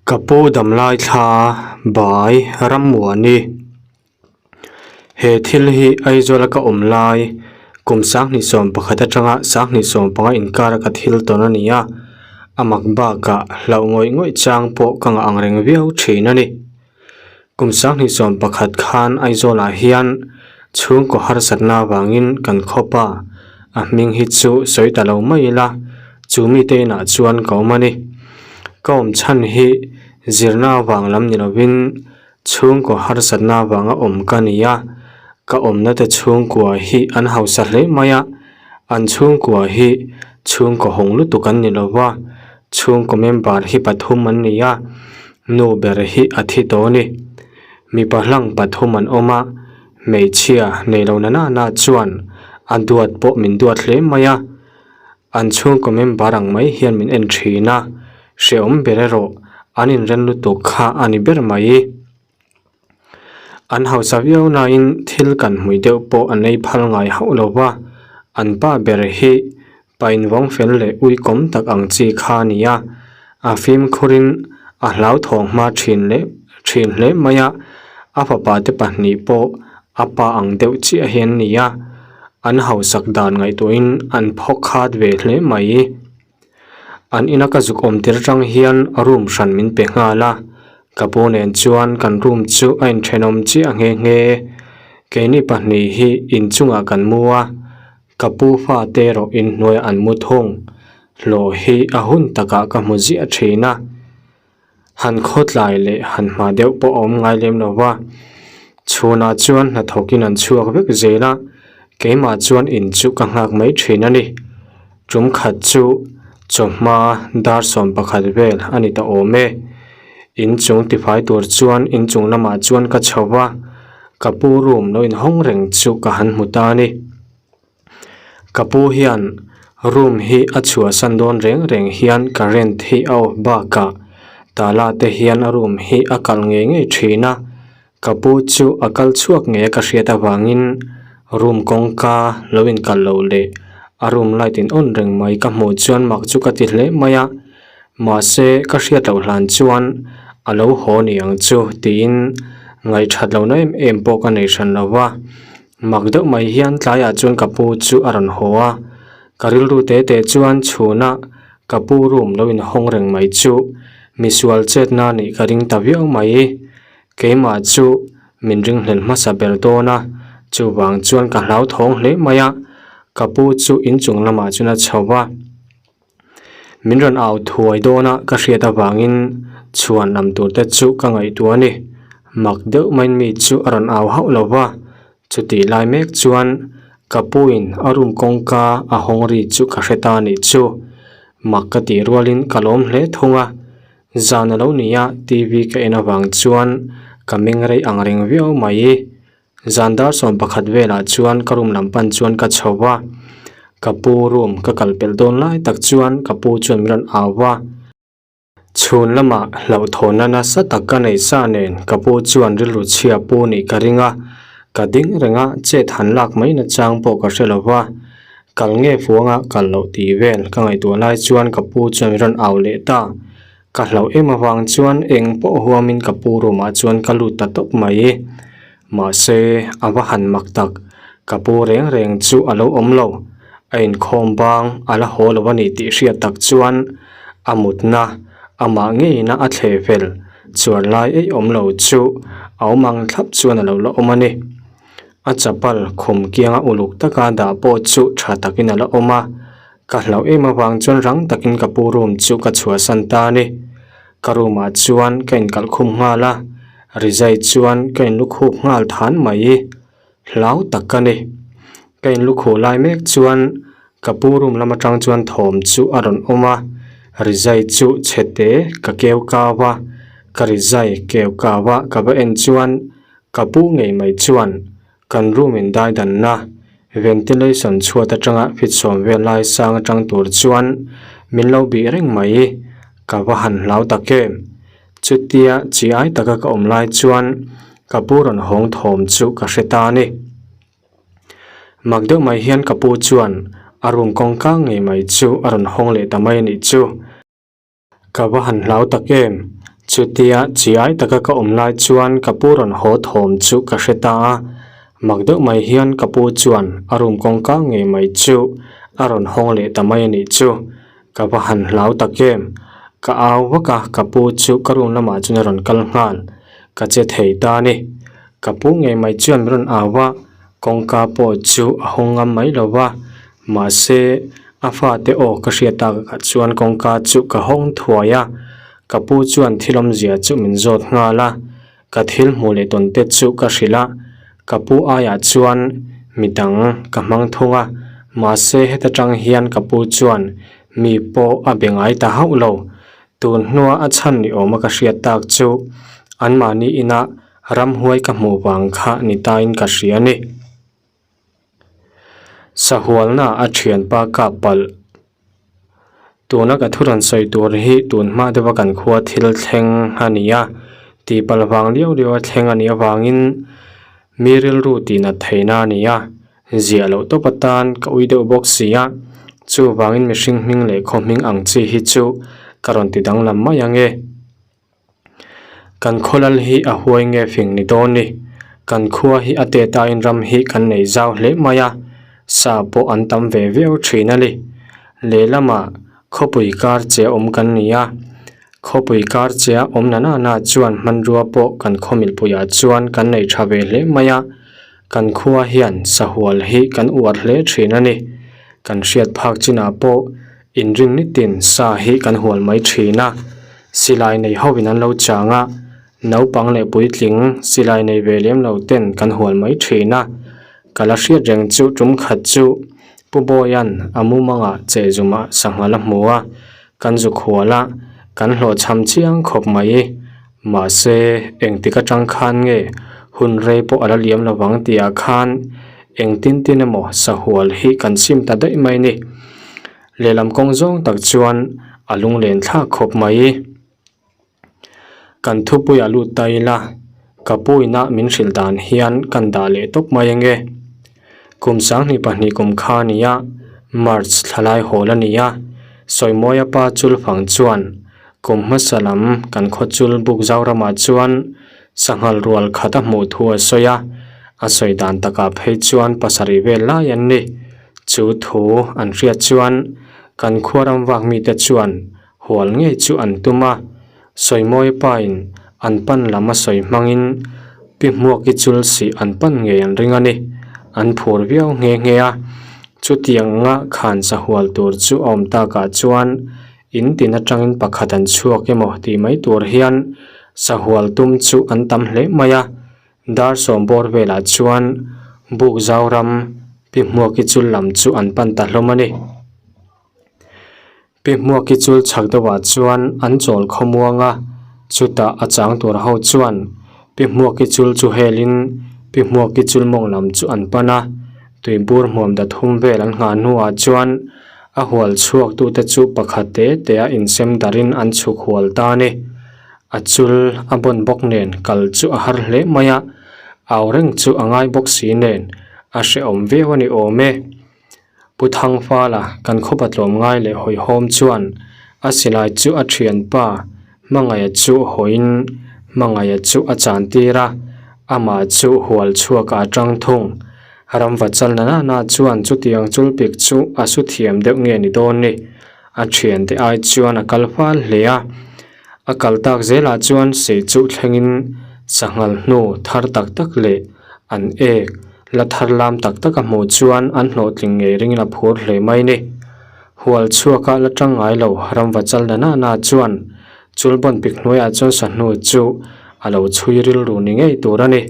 Ka pu damlai thla bai Rammuani. He thil hi Aizawla ka awm lai kum 2011 atanga 2015 inkara ka thil tawn a ni a, a mak bakah hlauh ngawih ngawih chang pawh ka ngah ang reng viau thin a ni. Kum 2011 khan Aizawlah hian chhungkaw harsatna avangin kan khawp a, a hming hi chu sawi ta lo mai ila, chu mite inah chuan ka awm a ni. Ka awm chhan hi zirna avang lam ni lovin chhungkaw harsatna avanga awm ka ni a, ka awmna te chhungkua hi an hausa hle mai a, an chhungkua hi chhungkaw hawng lutuk an ni lova, chhungkaw member hi pathum an ni a, nu ber hi a thi tawh a ni. Mipa hlang pathum an awm a, hmeichhia nei lo na na na chuan a duat pawh min duat hle mai a, An chhungkaw member ang mai hian min en thin a, hrehawm ber erawh an inren lutuk kha a ni ber mai. An hausa viau nain thil kan hmui deuh pawh an ei phal ngai hauh lo va, an pa ber hi pa invawng fel leh uikawm tak ang chi kha a ni a, a fimkhurin a hlauthawng hma thin leh thin hle mai a, a fapa te pahnih pawh a pa ang deuh chiah hi an ni a. An hausak dan ngaihtuahin an phawk khat ve hle mai. An ina ka zuk awm tir atang hian room hran min pe nghal a, ka pu nen chuan kan room chu a inthenawm chiah nghe nghe. Keini pahnih hi inchungah kan mu a, ka pu fate erawh inhnuaiah an mu thung. Hlawh hi a hun takah ka hmu ziah thin a. Han khawtlai leh han hma deuh pawh a awm ngai lem lo va, chhunah chuan hnathawkin an chhuak vek zel a, keimah chuan in chu ka nghak mai thin a ni. Tum khat chu chawhma dar 11 vel a ni ta awm e. In chung tifai tur chuan in chung lamah chuan ka chho va, ka pu room lo inhawng reng chu ka han hmu ta a ni. Ka pu hian room hi a chhuahsan dawn reng reng hian current hi a off bakah tala te hian a room hi a kalh ngei ngei thin a, ka pu chu a kal chhuak ngei a ka hriat avangin room kawngka lo inkalh loh leh a room light in on reng mai ka hmuh chuan mak chu ka ti hle mai a, mahse ka hriat loh hlan chuan a lo haw ni ang chu tiin ngaihthat lohna em em pawh ka nei hran lo va. Mak deuh mai hian tlaiah chuan ka pu chu a rawn haw a, ka rilru te te chuan chhunah ka pu room lo inhawng reng mai chu misual chetna nih ka ring ta viau mai. Keimah chu min ringhlel hmasa ber dawn a, chuvang chuan ka hlauthawng hle mai a, ka pu chu inchung lamah chuan a chho va. Min rawn au thuai dawn a ka hriat avangin chhuan lam tur te chu ka ngaihtuah a ni. Mak deuh maiin mi chu a rawn au hauh lo va, chutih lai mek chuan ka puin a room kawngka a hawng ri chu ka hre ta a nih chu. Mak ka tih rualin ka lawm hle thung a, zan a lo ni a TV ka en avang chuan ka meng rei ang reng viau mai. Zan dar 11 velah chuan ka room lam pan chuan ka chho va, ka pu room ka kal pelh dawn lai tak chuan ka pu chuan min rawn au va. Chhun lamah hlauhthawnna nasa tak ka nei sa nen ka pu chuan rilru chhia pu nih ka ring a, ka ding reng a chet han lak mai nachang pawh ka hre lo va, kal nge fuanga kal loh tih vel ka ngaihtuah lai chuan ka pu chuan min rawn au leh ta. Ka hlauh em avang chuan eng pawh huamin ka pu room ah chuan ka lut ta tawp mai. Mahse, a va han mak tak, ka pu reng reng chu a lo awm lo. A inkhawm bang a la haw lo a ni tih hriat tak chuan a mutna amah ngeina a thleh fel chuan lai ei awm lo chu a awm ang thlap chuan a lo la awm a ni. A chapal khum kianga uluk taka dah pawh chu tha takin a la awm a. Ka hlauh em avang chuan rang takin ka pu room chu ka chhuahsan ta a ni. Ka room ah chuan ka inkalh khum nghal a, rizai chuan ka inlukhup nghal than mai. Hlau tak ka ni. Ka inlukhuh lai mek chuan ka pu room lam atang chuan thawm chu a rawn awm a, rizai chu chhe te ka keu kau a, ka rizai keu kau a ka va en chuan ka pu ngei mai chuan Kan room in dai danna ventilation chhuat atanga fit sawm vel lai sang atang tur chuan min lo bih reng mai, ka va han hlau tak em. Chutia chi ai taka ka awm lai chuan ka pu rawn hawng thawm chu ka hre ta a ni. Mak deuh mai hian ka pu chuan a room kawngka ngei mai chu a rawn hawng leh ta mai a nih chu. Ka va han hlau tak em? Chutia chi ai taka ka awm lai chuan ka pu rawn haw thawm chu ka hre ta a, mak deuh mai hian ka pu chuan a room kawngka ngei mai chu a rawn hawng leh ta mai a nih chu. Ka va han hlau tak em? Ka au vak a, ka pu chu ka room lamah chuan a rawn kal nghal. Ka che thei ta a ni. Ka pu ngei mai chuan min rawn au a, kawngka pawh chu a hawng ngam mai lo va, mahse a fate aw ka hriat takah chuan kawngka chu ka hawng thuai a, ka pu chuan thil awmzia chu min zawt nghal a, ka thil hmuh leh tawn te chu ka hrilh a, ka pu aiah chuan midang ka hmang thung a, mahse heta tang hian ka pu chuan mi pawh a be ngai ta hauh lo, tun hnua a chhan ni awma ka hriat tak chu anmahni inah ramhuai ka hmuh vang kha ni tain ka hria a ni. Sahualna a thianpa kap palh. Tuna ka thu rawn sawi tur hi tun hma deuha kan khua thil thleng a ni a, tihpalh vang liau liau a thleng a nih avangin mi rilru tihnat theihna a ni a, ziah loh tawp atan ka ui deuh bawk si a, chuvangin mihring hming leh khaw hming ang chi hi chu ka rawn ti danglam mai ang e. Kan khawlal hi a huai nge fing ni dawn ni? Kan khua hi a tet aiin ram hi kan nei zau hle mai a, sa pawh an tam ve viau thin a ni. Lehlamah khawpui kar che awm kan ni a, khawpui kar che a awm na na na chuan hmanrua pawh kan khaw milhpuiah chuan kan nei tha ve hle mai a, kan khua hian sahual hi kan uar hle thin a ni. Kan hriat phak chinah pawh Inring nitin sa hi kan hual mai thin a, silai nei hovin an lo chang a, naupang leh puitling silai nei ve lem lo ten kan hual mai thin a. Ka la hriat reng chu tum khat chu Pu Bawia'n a mumangah chehzumah sangha la hmu a, kan zuk hual a, kan hlawhchham chiang khawp mai. Mahse, engtik atang khan nge hun rei pawh a la liam lovang tihah khan engtin tin emaw sahual hi kan sim ta daih mai ni. Lehlam kawng zawng tak chuan a lunglen thlak khawp mai. Kan thupuiah lut ta ila, ka puina min hrilh dan hian kan dah leh tawp mai ange. Kum 2002 kum kha a ni a, March thlalai hawl a ni a, Sawimawia pa chulfang chuan kum hmasa lam kan khaw chul buk Zoramah chuan sanghal rual khat a hmuh thu a sawi a, a sawi dan takah phei chuan pasarih vel lai an ni. Chu thu an hriat chuan kan khua ram vak mite chuan hual ngei chu an tum a, Sawimawi pain an pan lam a sawi hmangin Pi Hmuaki chul sih an pan ngei an ring a ni. An phur viau nghe nghe a, chutiang anga khan sahual tur chu a awm takah chuan in tin atangin pakhat an chhuak emaw tih mai tur hian sahual tum chu an tam hle mai a. Dar sawmbawr velah chuan buk zauram Pi Hmuaki chul lam chu an pan ta hlawm a ni. Pi Hmuaki chul chhak deuhah chuan an chawl khawmuang a, chutah a chang tur ho chuan Pi Hmuaki chul chu helin Pi Hmuaki chul mawng lam chu an pan a, tuibur hmuam dat hum vel an nghah hnuah chuan a hual chhuak tute chu pakhat te te a insem darin an chhuk hual ta a ni. A chul a bawn bawk nen kal chu a har hle mai a, au reng chu a ngai bawk si nen a hrehawm viau a ni awm e. Pu Thangfala kan khawpa tlawmngai leh hawihhawm chuan a silai chu a thianpa Hmangaia chu hawiin Hmangaia chu a chantir a, amah chu hual chhuakah a tang thung. Ramva chal na na na chuan chutiang chulpik chu a su thiam deuh nge ni dawn ni. A thiante ai chuan a kal fal hle a. A kal tak zelah chuan sei chu thlengin sanghal hnu thar tak tak leh an ek la thar lam tak tak a hmuh chuan an hlawhtling ngei ringin a phur hle mai ni. Hual chhuaka la tang ngai lo ramva chal na na na chuan chulbawn pik hnuaiah chuan sahnu chu a lo chhui rilru ni ngei tur a ni.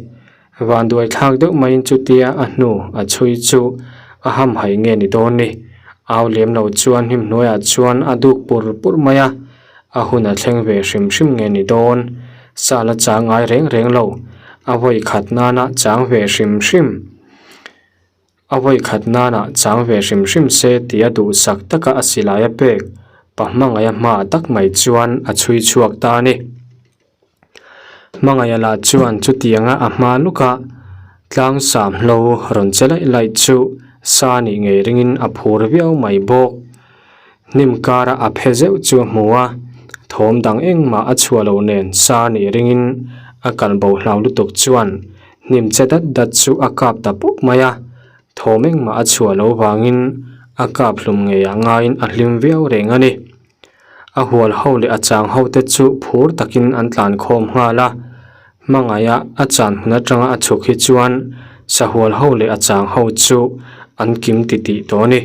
Vanduai thlak deuh maiin chutia a hnu a chhui chu a hamhaih nge ni dawn ni. Au lem lo chuan hnim hnuaiah chuan a duk pur pur mai a, a hun a thleng ve hrim hrim nge ni dawn. Sa la chang ngai reng reng lo, a vawi khat nana chang ve hrim hrim. A vawi khat nana chang ve hrim hrim se tia duhsak taka a silai a pek pa hmangaih a hmaah tak mai chuan a chhui chhuak ta a ni. Hmangaih lah chuan chutianga a hma lawka tlang sam hlo rawn che laih laih chu sa nih ngei ringin a phur viau mai bawk. Hnim kara a phe zeuh chu a hmu a. Thawm dang engmah a chhuah lo nen sa nih ringin a kal bo hlau lutuk chuan hnim che dat dat chu a kap ta pawp mai a. Thawm engmah a chhuah lo vangin a kap hlum ngeiah ngaiin a hlim viau reng a ni. A hual ho leh a chang ho te chu phur takin an tlan khawm nghal a, hmangaih a a chan hmun atanga a chhuk hi chuan sahual ho leh a chang ho chu an kim titih tawh a ni.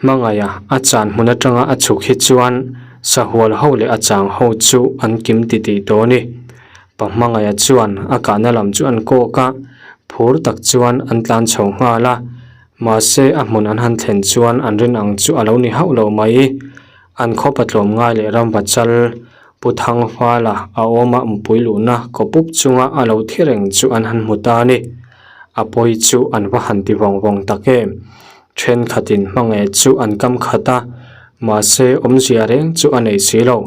Hmangaih a a chan hmun atanga a chhuk hi chuan sahual ho leh a chang ho chu an kim titih tawh a ni. Pa hmangaih chuan a kahna lam chu an kawk a, phur tak chuan an tlan chho nghal a. Mahse, a hmun an han thlen chuan an rin ang chu a lo ni hauh lo mai. An khaw patlawm ngai leh ram vachal Pu Thangfala a awma mpui luhna kawpup chunga a lo thi reng chu an han hmu ta a ni. A pawi chu an va han ti vawng vawng tak em. Thenkhatin hmangaih chu an kam khat a, mahse awmzia reng chu a nei si lo.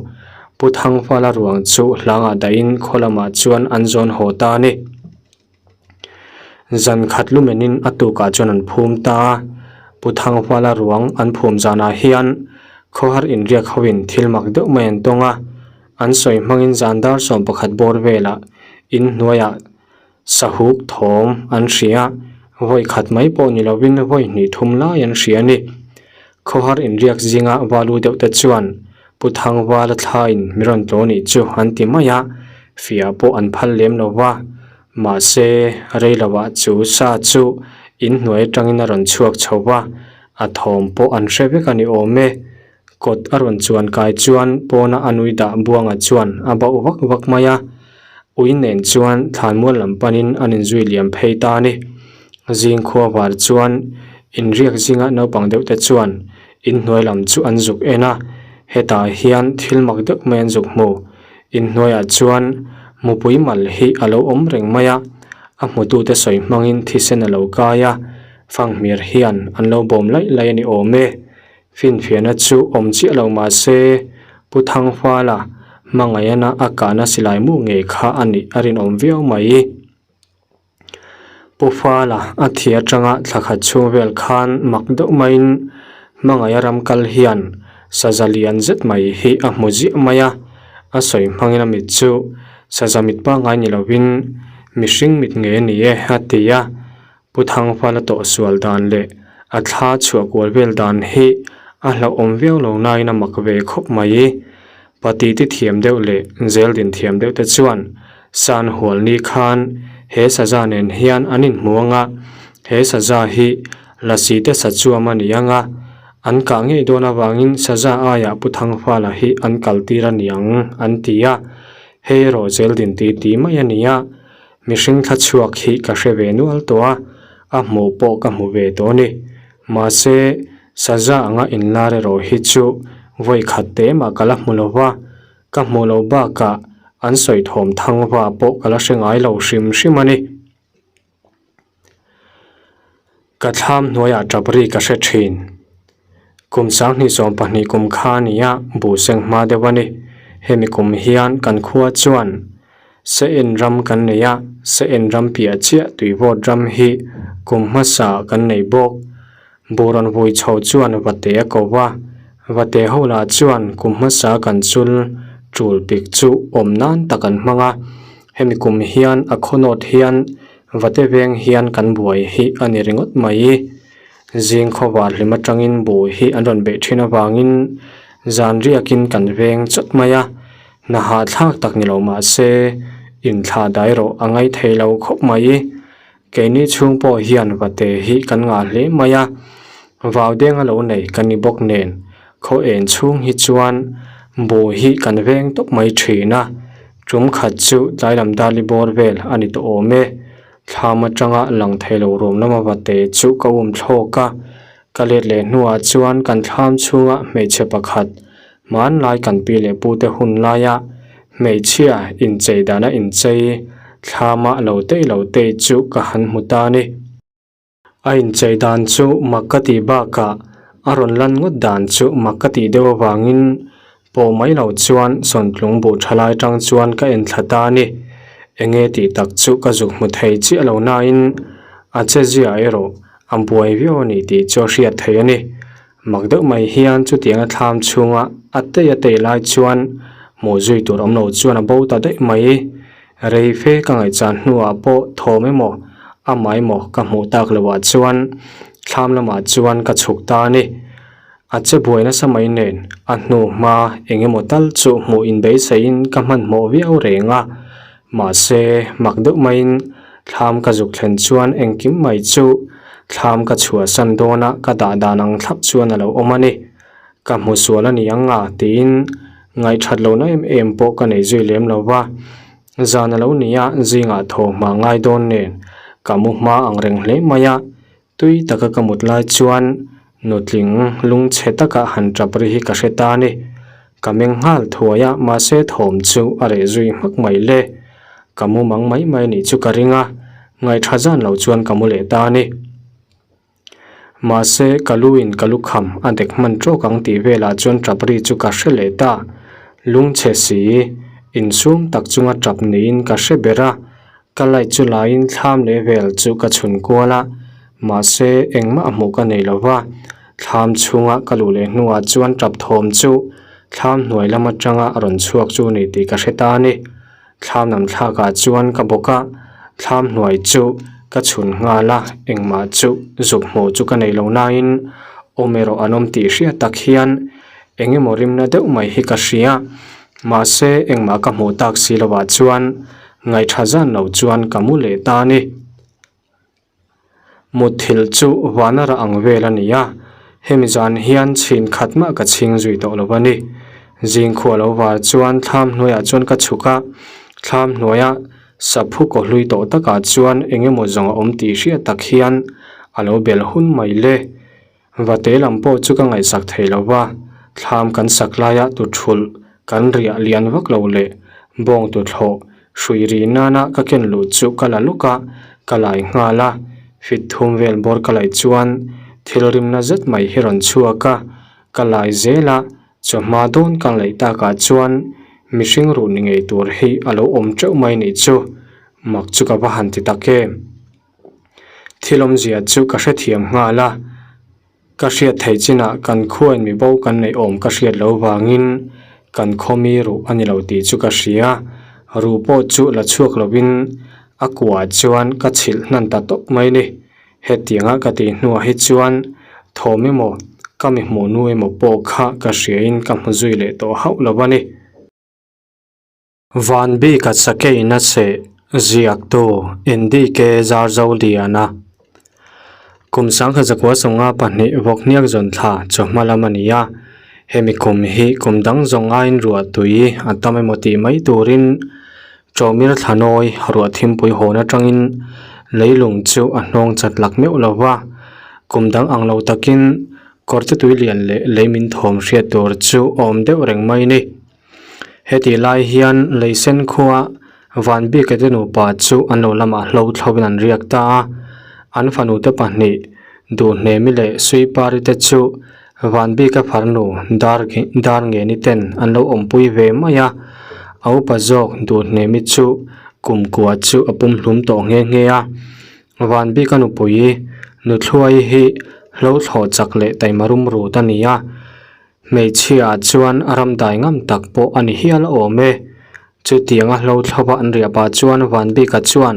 Pu Thangfala ruang chu hlangah dahin khaw lamah chuan an zawn haw ta a ni. Zan khat lumenin a tukah chuan an phum ta a, Pu Thanghuala ruang an phum zanah hian khawhar inriak hoin thil mak deuh mai an tawng a, an sawi hmangin zan dar 11 bawr velah in hnuaiah sahuk thawm an hria, vawi khat mai pawh ni lovin vawi hnih thum lai an hria a ni. Khawhar inriak zinga valu deuh te chuan Pu Thangvala thlain mi rawn tlaw nih chu an ti mai a, fiah pawh an phal lem lo va. Mahse, rei lovah chu sa chu in hnuai atangin a rawn chhuak chho va, a thawm pawh an hre vek a ni awm e. Kawt a rawn chuan kai chuan pawna a nui dah buanga chuan a bauh vak vak mai a, ui nen chuan thlanmual lam panin an inzui liam phei ta a ni. Zing khua var chuan inriak zinga naupang deuh te chuan Inhnuai lam chu an zuk en a, hetah hian thil mak deuh mai an zuk hmu. Inhnuaiah chuan mupui mal hi a lo awm reng mai a, a hmutute sawi hmangin thisen a lo kai a, fanghmir hian an lo bawm laih laih a ni awm e. Finfiahna chu awm chiah lo mah se, Pu Thangfala hmangaihana a kahna silai mu ngei kha a nih a rinawm viau mai. Pu Fala a thi atanga thla khat chhung vel khan mak deuh maiin hmangaih a ram kal hian saza lian zet mai hi a hmu ziah mai a, a sawi hmangin a mit chu saza mit pangngai ni lovin mihring mit ngei a ni e a ti a, Pu Thangfala tawh sual dan leh a thla chhuah kual vel dan hi a hlauhawm viau lo nain a mak ve khawp mai. Pati ti thiam deuh leh zel din thiam deuh te chuan San hual ni khan he saza nen hian an inhmu ang a, he saza hi lasi te sa chuam a ni ang a, an kah ngei dawn avangin saza aiah Pu Thangfala hi an kal tir a ni ang an ti a, hei erawh zel din ti ti mai a ni a, mihring thla chhuak hi ka hre ve nual tawh a, a hmuh pawh ka hmu ve tawh a ni. Mahse, saza anga inlar erawh hi chu vawi khat te mah ka la hmu lo va, ka hmuh loh bakah an sawi thawm thang va pawh ka la hre ngai lo hrim hrim a ni. Ka thlam hnuaiah tap ri ka hre thin. Kum 2020 kum kha a ni a, buh seng hma deuh a ni. Hemi kum hian kan khua chuan Se en ram kan nei a, se en ram piah chiah tuivawt ram hi kum hmasa kan nei bawk. Buh rawn vui chho chuan vate a ko va, vate ho lah chuan kum hmasa kan chul tul pik chu awm nan tak an hmang a. Hemi kum hian a khawnawt hian vate veng hian kan buai hi a ni ringawt mai. Zing khawvar hlim atangin buh hi an rawn beih thin avangin zan riakin kan veng chawt mai a. Hna hahthlak tak ni lo mah se, inthlah dai rawh a ngaih thei lo khawp mai. Keini chhung pawh hian vate hi kan ngah hle mai a, vau deng a lo nei ka ni bawk nen, khaw en chhung hi chuan buh hi kan veng tawp mai thin a, tum khat chu tlai lam dali bawr vel a ni tawh awm e. Thlam atanga lang thei lo ruam lama vate chu ka um thlawk a, Ka let leh hnuah chuan kan thlam chhunga hmeichhe pakhat, hmanlai kan pi leh pute hun laia hmeichhia inchei dana inchei thlamah lo tei lo tei chu ka han hmu ta a ni. A inchei dan chu mak ka tih bakah a rawn lan ngawt dan chu mak ka tih deuh avangin pawh mai lo chuan sawntlung buh tha lai tang chuan ka en thla ta a ni. Enge tih tak chu ka zuk hmu thei chiah lo nain a che zia erawh a buai viau a ni tih chu a hriat theih a ni. Mak deuh mai hian chutianga thlam chhunga a tei a tei lai chuan hmuh zui tur awm lo chuan a bo ta daih mai. Rei fe ka ngaihchan hnuah pawh thawm emaw amah emaw ka hmuh tak loh ah chuan thlam lamah chuan ka chhuk ta a ni. A che buai nasa mai nen a hnu hma eng emaw tal chu hmuh inbeisaiin ka hmanhmawh viau reng a. Mahse mak deuh maiin thlam ka zuk thlen chuan engkim mai chu thlam ka chhuahsan dawn a ka dah dan ang thlap chuan a lo awm a ni. Ka hmu sual a ni ang a tiin ngaihthat lohna em em pawh ka nei zui lem lo va. Zan a lo ni a, zingah thaw hma ngai dawn nen ka mu hma ang reng hle mai a. Tui taka ka mut lai chuan nutling lungchhe taka han tap ri hi ka hre ta a ni. Ka meng nghal thuai a, mahse thawm chu a reh zui hmak mai le. Ka mu mang mai mai nih chu ka ring a, ngaihṭha zan lo chuan ka mu leh ta a ni. Mahse ka lu in ka lukham a dek hman ṭawk ang tih velah chuan ṭap ri chu ka hre leh ta. Lungchhe si, insum tak chunga ṭap niin ka hre ber a, Ka light chu laiin thlam leh vel chu ka chhun kual a, mahse engmah hmuh ka nei lo va. Thlam chhunga ka luh leh hnuah chuan tap thawm chu thlam hnuai lam atanga a rawn chhuak chu ni tih ka hre ta a ni. Thlam lam thlakah chuan ka bawk a, thlam hnuai chu ka chhun nghal a, engmah chu zuk hmuh chu ka nei lo nain awm erawh an awm tih hriat tak hian eng emaw rimna deuh mai hi ka hria. Mahse engmah ka hmuh tak si lovah chuan Ngaihṭha zan lo chuan ka mu leh ta a ni. Mutthilh chu vana rah ang vel a ni a, hemi zan hian chhin khat mah ka chhing zui tawh lo a ni. Zingkhua lo var chuan thlam hnuaiah chuan ka chhuk a, thlam hnuaia saphu kaw hlui tawh takah chuan eng emaw zawng a awm tih hriat tak hian a lo bel hun mai le. Vate lam pawh chu ka ngaihsak thei lo va, thlam kan sak laia tuthulh kan riah lian vak lo leh bawng tuthlawh hrui ri nana ka ken luh chu ka la luk a, ka lai nghal a, fit thum vel bawr ka laih chuan thil rimna zet mai hi rawn chhuak a, ka lai zel a, chawhma dawn ka laih takah chuan mihring ruh ni ngei tur hi a lo awm teuh mai nih chu, mak chu ka va han ti tak em. Thil awmzia chu ka hrethiam nghal a, ka hriat theih chinah kan khuain mi bo kan neih awm ka hriat loh vangin kan khaw mi ruh a ni lo tih chu ka hria. Ruh pawh chu la chhuak lovin a kuah chuan ka chhilh hnan ta tawp mai ni. Hetianga ka tih hnuah hi chuan thawm emaw ka mi hmuh nu emaw pawh kha ka hriain ka hmu zui leh tawh hauh lo a ni. Van bika sakeina seh ziaktu NDK Zarzoliana Kum sangkhat zakua sawnga pahnih vawkhniak zawn thla chawhma lam a ni a, hemi kum hi kum dang zawng aiin ruah tui a tam emaw tih mai turin Chawhmir thlanawi ruah thimpui hawn atangin leilung chu a hnawng chat lak meuh lo va, kum dang ang lo takin kawrte tui lian leh lei min thawm hriat tur chu a awm deuh reng mai ni. Hetih lai hian Leisen khua Vanbika te nupa chu an lo lamah hlo thlovin an riak ta a, an fanute pahnih Duhnemi leh Suipari te chu Vanbika farnu Darngeni ten an lo awmpui ve mai a, a upa zawk Duhnemi chu kumkua chu a pumhlum tawh nghe nghe a. Vanbika nupui Nuthluai hi hlo thlawh chak leh taima rum rut a ni a. Hmeichhia chuan a ram dai ngam tak pawh a ni hial awm e. Chutianga hlo thlawpa an riah pah chuan Vanbika chuan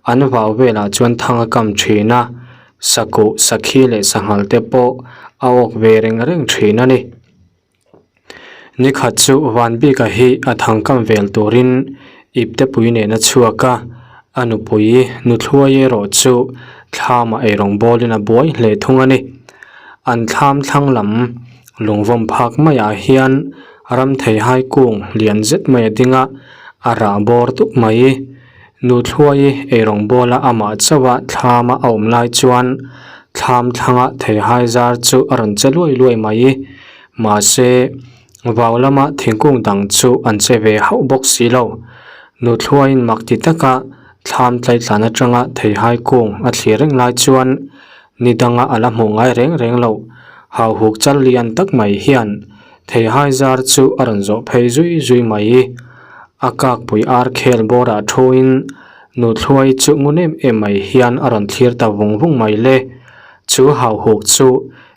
an vau velah chuan thang a kam thin a, sakuh, sakhi leh sanghal te pawh a awk ve reng reng thin a ni. Nikhat chu Vanbika hi a thang kam vel turin iptepui nen a chhuak a, a nupui Nuthluai erawh chu thlamah eirawng bawlin a buai hle thung a ni. An thlam thlang lam lungvawm phak maiah hian ram theihai kung lian zet mai a ding a, a rah bawr dup mai. Nuthluai eirawng bawla amah chauha thlama a awm lai chuan thlam thlanga theihai zar chu a rawn che luai luai mai. Mahse, vau lama thingkung dang chu an che ve hauh bawk si lo. Nuthluaiin mak ti taka thlam tlaitlan atanga theihai kung a thlir reng lai chuan Ni danga a la hmuh ngai reng reng loh. Hauhuk chal lian tak mai hian theihai zar chu a rawn zawh phei zui zui mai. A kakpui ar khel bawrah thuin Nuthluai chu ngun em em mai hian a rawn thlir ta vung vung mai le. Chu hauhuk chu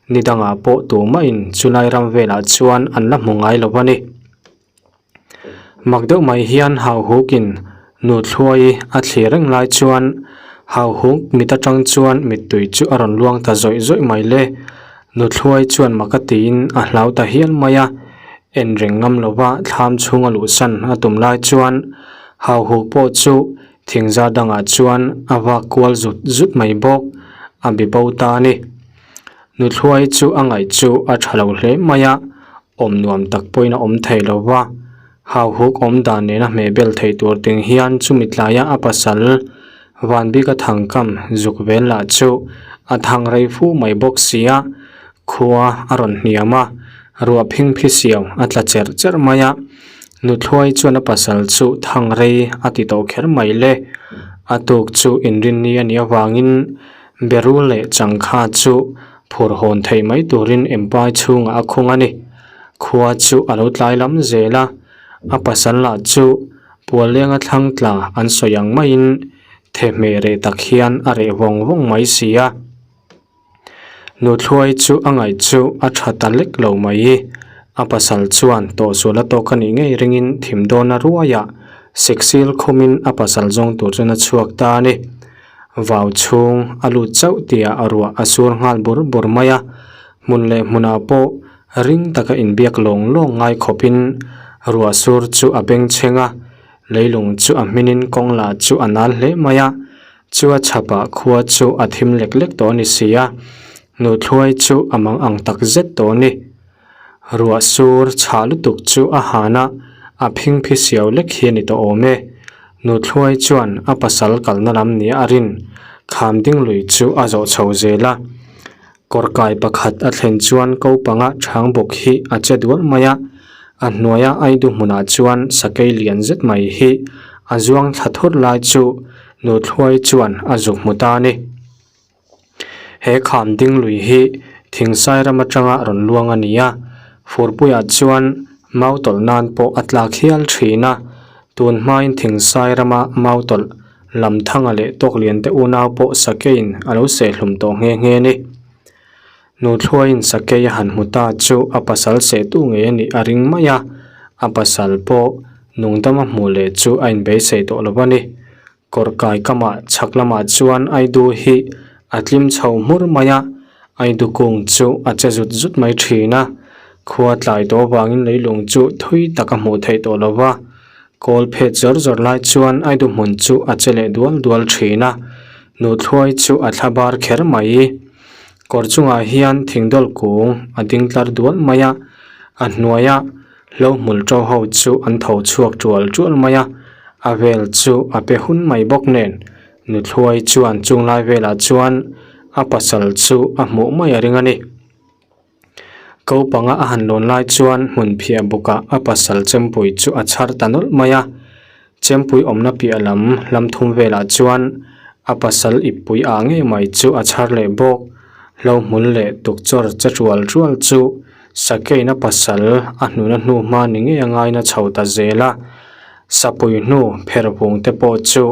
Ni dangah pawh tumahin chulai ram velah chuan an la hmu ngai lo a ni. Mak deuh mai hian Hauhukin Nuthluai a thlir reng lai chuan Hauhuk mit atang chuan mittui chu a rawn luang ta zawih zawih mai le. Nuthluai chuan mak a tiin a hlau ta hial mai a, en reng ngam lova thlam chhunga luhsan a tum lai chuan Hauhuk pawh chu thingzar dangah chuan a vak kual zut zut mai bawk, a bi bo ta a ni. Nuthluai chu a ngaih chu a tha lo hle mai a, awm nuam tak pawhin a awm thei lo va, hauhuk awm dan nena hmeh bel theih tur ting hian chumi tlaia a pasal Vanbika thangkam zuk vel lah chu a thang rei fu mai bawk si a, khua a rawn hniam a, ruah phing phi siau a tla cherh cherh mai a, Nuthluai chuan a pasal chu thang rei a ti tawh kher mai le, a tuk chu inrinni a nih avangin Berul leh Changkha chu phur hawn theih mai turin Empai chhungah a khung a ni. Khua chu a lo tlai lam zel a, a pasal lah chu Puallenga thlang tla an sawi ang maiin thehmeh reh tak hian a reh vawng vawng mai si a. Nuthluai chu a ngaih chu a tha ta lek lo mai. A pasal chuan tawhsual a tawk a nih ngei ringin thim dawna ruaiah siksil khumin a pasal zawng tur chuan a chhuak ta a ni. Vau chhung a lut chauh tihah a ruah a sur nghal bur bur mai a, hmun leh hmunah pawh ring taka inbiak lawng lawng ngai khawpin ruah sur chu a bengchheng a, leilung chu a hminin kawng lah chu a nal hle mai a, chu a chhapah khua chu a thim lek lek tawh a ni si a, Nuthluai chu a mang ang tak zet tawh a ni. Ruah sur chhah lutuk chu a han a, a phingphi siau lek hi a ni tawh awm e. Nuthluai chuan a pasal kalna lam nia a rin kham ding lui chu a zawh chho zel a. Kawr kai pakhat a thlen chuan ko panga chhang bawk hi a che dual mai a, a hnuaia aidu hmunah chuan sakei lian zet mai hi a zuang thla thur lai chu Nuthluai chuan a zuk hmu ta a ni. He kham ding lui hi thingsai ram atanga rawn luang a ni a, furpuiah chuan mau tawlh nan pawh a tlak hial thin a, tun hmain thingsai rama mau tawlh Lamthanga leh Tawklian te unau pawh sakeiin a lo sehhlum tawh nghe nghe a ni. Nuthluaiin sakei a han hmu ta chu a pasal sehtu ngei a nih a ring mai a, a pasal pawh nungdama hmuh leh chu a inbeisei tawh lo a ni. Kawr kai kamah chhak lamah chuan Aidu hi a tlim chho hmur mai a, Aidu kung chu a che zut zut mai thin a, khua tlai tawh avangin leilung chu thui tak a hmuh theih tawh lo va, kawl phet zawr zawr lai chuan Aidu hmun chu a che leh dual dual thin a, Nuthluai chu a thla bar kher mai. Kawr chungah hian thingdawl kung a ding tlar dual mai a, a hnuaia Hlo hmul ṭo ho chu an tho chhuak ṭual ṭual mai a, a vel chu a pe hun mai bawk nen. Nuthluai chuan chung lai velah chuan a pasal chu a hmuh mai a ring a ni. Ko panga a han lawn lai chuan hmun phiah bukah a pasal chempui chu a chhar ta nawlh mai a. Chempui awmna piah lam hlam thum velah chuan a pasal ippui ah ngei mai chu a chhar leh bawk. Hlo hmul leh tukchawr che ṭual ṭual chu Sakeina pasal a hnuna hnu hma ni ngei a ngaina chho ta zel a, sapui hnu pher vung te pawh chu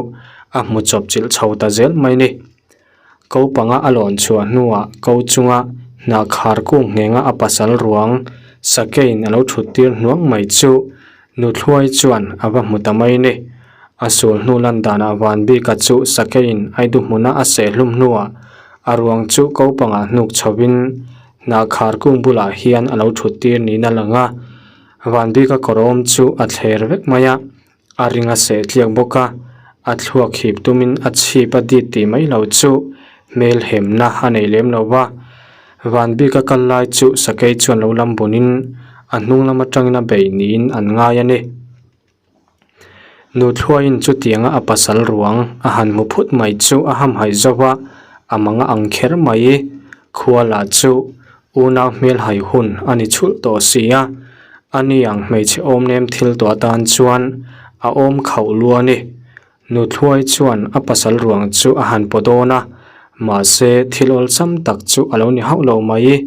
a hmu chawp chilh chho ta zel mai ni. Ko panga a lawn chhuah hnuah ko chunga hnah khar kung nghenga a pasal ruang Sakein a lo thut tir hnuang mai chu Nuthluai chuan a va hmu ta mai ni. A sul hnu lan danah Vanbika chu Sakein Aidu hmuna a seh hlum hnuah a ruang chu ko pangah hnuk chhovin Hnah khar kung bulah hian a lo thut tir niin a lang a, Vanbika kawrawm chu a thler vek mai a, a ring a seh tliak bawk a, a thluak hip tumin a chhip a dit tih mai lo chu hmel hemna a nei lem lo va. Vanbika kal lai chu sakei chuan lo lam bunin a hnung lam atangin a bei niin an ngai a ni. Nuthluaiin chutianga a pasal ruang a han hmu phut mai chu a hamhaih zo va, a mang a ang kher mai. Khua lah chu unau hmelhai hun a ni chhulh tawh si a, ani ang hmeichhe awm nem thil tawh atan chuan a awm khauh lu a ni. Nuthluai chuan a pasal ruang chu a han paw dawn a, mahse thil awlsam tak chu a lo ni hauh lo mai.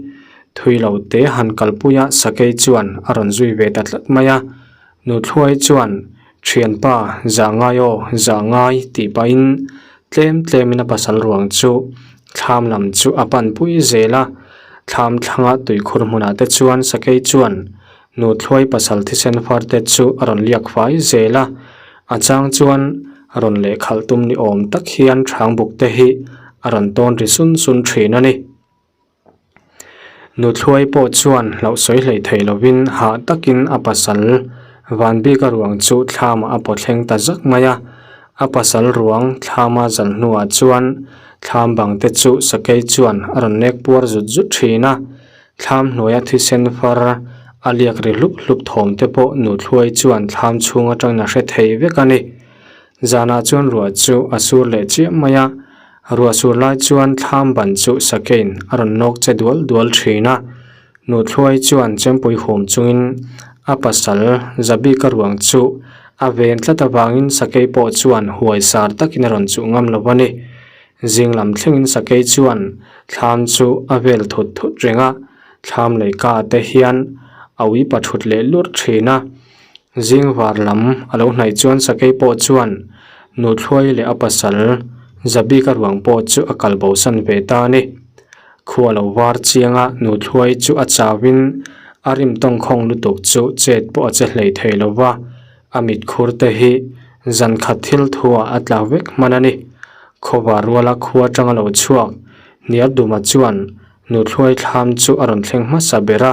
Thui lo te han kalpui a sakei chuan a rawn zui ve ta tlat mai a. Nuthluai chuan, Thianpa, zah ngai aw, zah ngai, tih pahin tlem tlemin a pasal ruang chu thlam lam chu a panpui zel a. Thlam thlanga tuikhur hmunah te chuan sakei chuan Nuthlawi pasal thisen far te chu a rawn liak fai zel a, a chang chuan rawn lehkhalh tum ni awm tak hian hrang buk te hi a rawn tawn ri sun sun thin a ni. Nuthlawi pawh chuan hlauh sawi hlei thei lovin hah takin a pasal Vanbika ruang chu thlamah a paw thleng ta zak mai a, a pasal ruang thlama zal hnuah chuan thlam bang te chu sakei chuan a rawn nek puar zut zut thin a. Thlam hnuaia thisen far a liak ri hlup hlup thawm te pawh Nuthluai chuan thlam chhung atangin a hre thei vek a ni. Zanah chuan ruah chu a sur leh chiah mai a, ruah sur lai chuan thlam ban chu sakein a rawn nawk che dual dual thin a. Nuthluai chuan chempui hum chungin a pasal Zabika ruang chu a ven tlat avangin sakei pawh chuan huai sar takin a rawn chuh ngam lo a ni. Zing lam thlengin sakei chuan thlam chu a vel thut thut reng a, thlam lei ka te hian a ui pa thut leh lurh thin a. Zing var lam a lo hnaih chuan sakei pawh chuan Nuthluai leh a pasal Zabika ruang pawh chu a kal bosan ve ta a ni. Khua lo var chiang a, Nuthluai chu a chauhin a rim tawngkhawng lutuk chu chet pawh a che hlei thei lo va. A mit khur te hi zan khat thil thuah a tla vek hman a ni. Khawvar ruala khua atanga lo chhuak Hniarduma chuan Nuthluai thlam chu a rawn thleng hmasa ber a,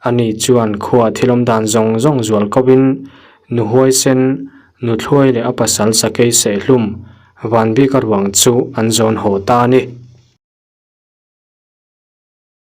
ani chuan khua thil awm dan zawng zawng zual ko in Nuhuaisen, Nuthluai leh a pasal Sakei Sehlum, Vanbika ruang chu an zawn haw ta a ni.